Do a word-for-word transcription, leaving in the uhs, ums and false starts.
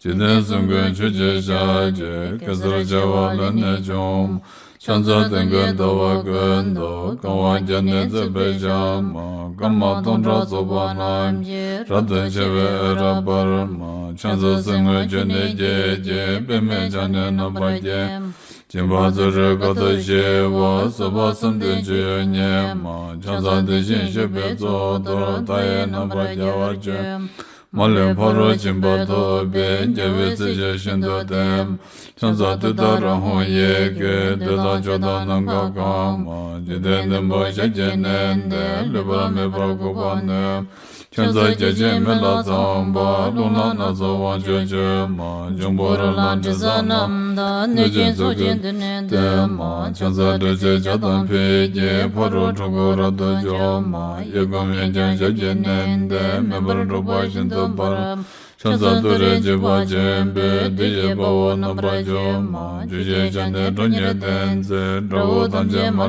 འཇིག་རྟེན་གསུམ་མགོན་ཆུ་སྐྱེས་ཞལ་གྱི། གེ་སར་བྱེ་བ་ལས་ནི་བྱུང་། ཕྱག་འཚལ་དུས་ཀུན་ཟླ་བ་ཀུན་ཏུ། གང་བ་བརྒྱ་ནི་བརྩེགས་པའི་ཞལ་མ། སྐར་མ་སྟོང་ཕྲག་ཚོགས་པ་རྣམས་ཀྱིས། རབ་ཏུ་ཕྱེ་བའི་འོད་རབ་འབར་མ། ཕྱག་འཚལ་གསེར་དངུལ་ཆུ་ནས་སྐྱེས་ཀྱི། པདྨས་ཕྱག་ནི་རྣམ་པར་བརྒྱན། སྦྱིན་པ་བརྩོན་འགྲུས་དཀའ་ཐུབ་ཞི་བ། བཟོད་པ་བསམ་གཏན་སྤྱོད་ཡུལ་ཉིད་མ། ཕྱག་འཚལ་དེ་བཞིན་གཤེགས་པའི་གཙུག་ཏོར། མཐའ་ཡས་རྣམ་པར་རྒྱལ་བར་སྤྱོད། མ་ལུས་ཕ་རོལ་ཕྱིན་པ་ཐོབ་པའི། རྒྱལ་བའི་སྲས་ཆོས་ཤིན་ཏུ་བསྟན། ཕྱག་འཚལ་ཏུཏྟཱ་ར་ཧཱུྃ་ཡི་གེ། བདུད་དང་ཕྱོགས་དང་ནམ་མཁའ་གང་མ། འཇིག་རྟེན་བདུན་པོ་ཞལ་གྱིས་མནན་ཏེ། ལུས་པ་མེད་པར་འགུགས་པར་ནུས། ཕྱག་འཚལ་བརྒྱ་བྱིན་མེ་ལྷ་ཚངས་པ། རླུང་ལྷ་སྣ་ཚོགས་དབང་ཕྱུག་མཆོད་མ། འབྱུང་པོ་རོ་ལངས་དྲི་ཟ་རྣམས་དང་། གནོད་སྦྱིན་ཚོགས་ཀྱིས་མདུན་ནས་བསྟོད་མ། ཕྱག་འཚལ་དྲི་ཟའི་ཇ་དང་ཕུད་ཀྱིས། ཕ་རོལ་འཁྲུལ་འཁོར་རབ་ཏུ་འཇོམས་མ། གཡས་བསྐུམ་གཡོན་བརྐྱང་ཞབས་ཀྱིས་མནན་ཏེ། མེ་འབར་འཁྲུག་པ་ཤིན་ཏུ་འབར། ཕྱག་འཚལ་ཏུ་རེ་འཇིགས་པ་ཆེན་པོས། བདུད་བཞི་དཔའ་བོ་རྣམ་པར་འཇོམས་མ། བཅུ་ཞེས་བྱ་ནི་ཁྲོ་གཉེར་ལྡན་མཛད། དགྲ་བོ་ཐམས་ཅད་མ་